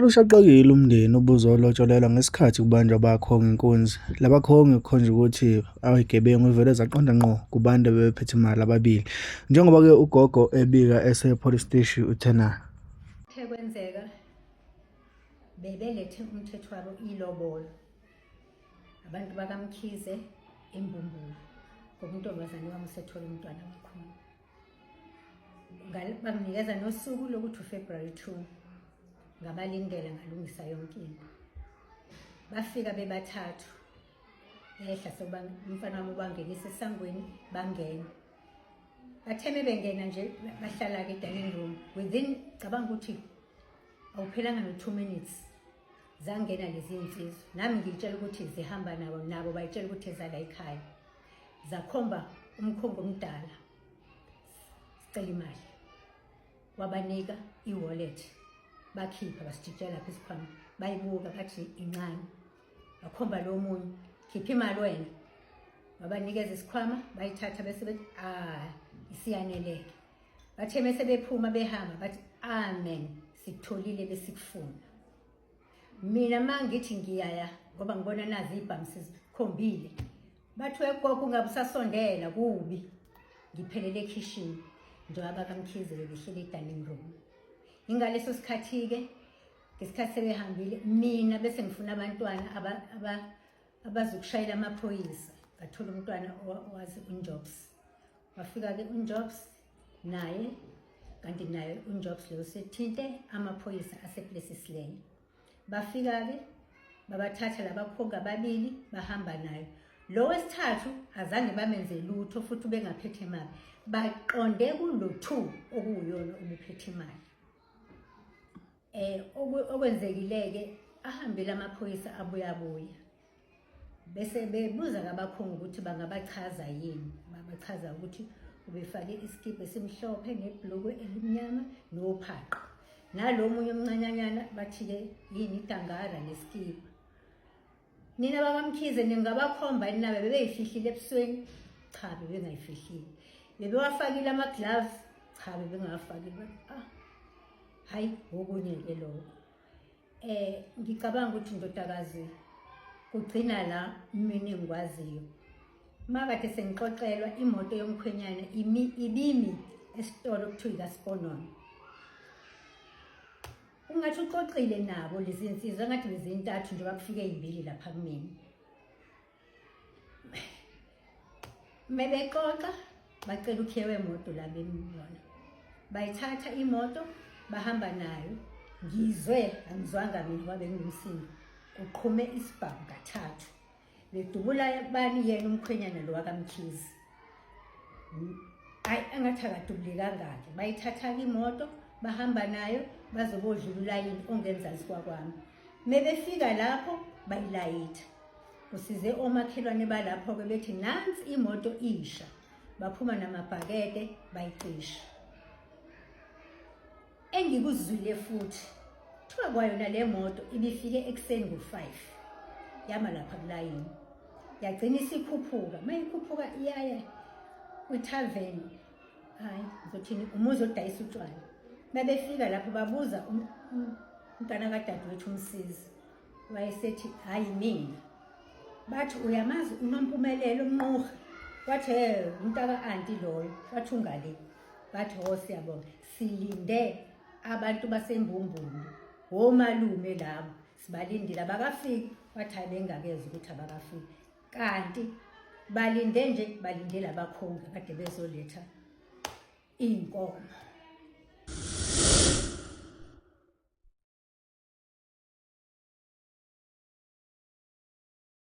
Ushaqekile umndeni ubuzolotsholelwa ngesikhathi kubanjwa abakhongi inkunzi. Labakhongi kukhonjwa ukuthi ayigebengu ivele zaqonda ngqo kubantu abebephethe imali ababili. Njengoba-ke ugogo ebika ese-police steshi uthena. Kuthe kwenzeka bebelethe umthetho wabo ilobolo abantu bakaMkhize eMbumbulu ngoba untombazane wami usethola umntwana wakhona. Banginikeza nosuku lokuthi uFebruary 2 ngabalindela ngalungisa yonke into. Bafika bebathathu ehla soba umfana wami ubangenisa esangweni bangena. Bathe bengena nje bahlala-ke e-dining room within cabanga ukuthi awuphelanga no-2 minutes zangena lezi nsizwa nami ngiyitshela ukuthi zihamba nabo nabo bayitshela ukuthi ezala ekhaya zakhomba umkhongo omdala sicela imali wabanika i-wallet bakhipha basijikijela lapha isikhwama bayibuka bathi incane bakhomba lo munye khipha imali wena wabanikeza isikhwama bayithatha bese bethi ah isiyaneleke bathe mese bephuma behamba bathi amen sikutholile besikufuna mina uma ngithi ngiyaya ngoba ngibona nazi ibhamu sizikhombile bathi wegogo ungabe usasondela kubi ngiphelele ekhishini njengoba bakamkhize bebehleli e-dining room ingaleso sikhathi-ke ngesikhathi sebehambile mina bese ngifuna abantwana abazokushayela amaphoyisa ngathola umntwana owazi unjobs wafika-ke unjobs naye kanti naye unjobs loyo sethinte amaphoyisa aseplesisleyo bafika-ke babathatha labakhongi ababili bahamba nayo lo wesithathu azange bamenze lutho futhi ubengaphethe imali baqonde kulo two okuwuyona ubuphethe imali eh okwenzekile-ke ahambile amaphoyisa abuya abuya bese bebuza kabakhongi ukuthi bangabachaza yini babachaza ukuthi ubefake isikibha esimhlophe nebhulukwe elimnyama nophaqa nalo munye omncanyanyana bathi-ke yini idangara nesikibha nina bakamkhize ningabakhomba yini nabe bebeyifihlile ebusweni cha bebengayifihlile bebewafakile ama-gloves cha bebengawafakile ah hayi okunye-ke lokho Eh ngicabanga ukuthi ndodakazi kugcina la mina engikwaziyo. Makade sengixoxelwa imoto yomkhwenyana imi ibimi esitolo kuthiwa ikaSponono. Ungathi uxoxile nabo lezi nsizwa engathi bezintathu njengoba kufike ezimbili lapha kumina. Mebexoxa bacela ukhiye wemoto la bemona. Bayithatha imoto bahamba nayo. Ngizwe angizwanga mina ngoba benginomsindo. Kuqhume isibhamu kathathu. Bedubula bani yena umkhwenyana lo wakaMkhize. Hayi engathi akadubulekanga-ke. Bayithatha-ke imoto bahamba nayo bazobodlula ulayini ongenzansi kwakwami. Mebefika lapho bayilayitha. Kusize omakhelwane balapho-ke bethi nansi imoto isha baphuma namabhakede bayicisha. Engikuzwile futhi kuthiwa kwayona le moto ibifike ekuseni ngo-5 yama lapha kulayini yagcina isikhuphuka uma ikhuphuka iyaya kwithaveni hayi ngizothini umuzi odayisa utshwala babefika lapho babuza um, um, umntwana kadadewethu umsizi wayesethi hayi mina bathi uyamazi unompumelelo umnqurha wathi he umntaka anti loyo wathi ungale bathi ho siyabonga silinde abantu basembumbulu womalume labo sibalindile abakafiki wathi hayi bengakeza ukuthi abakafiki kanti balinde nje balinde labakhongi kade bezoletha iy'nkomo.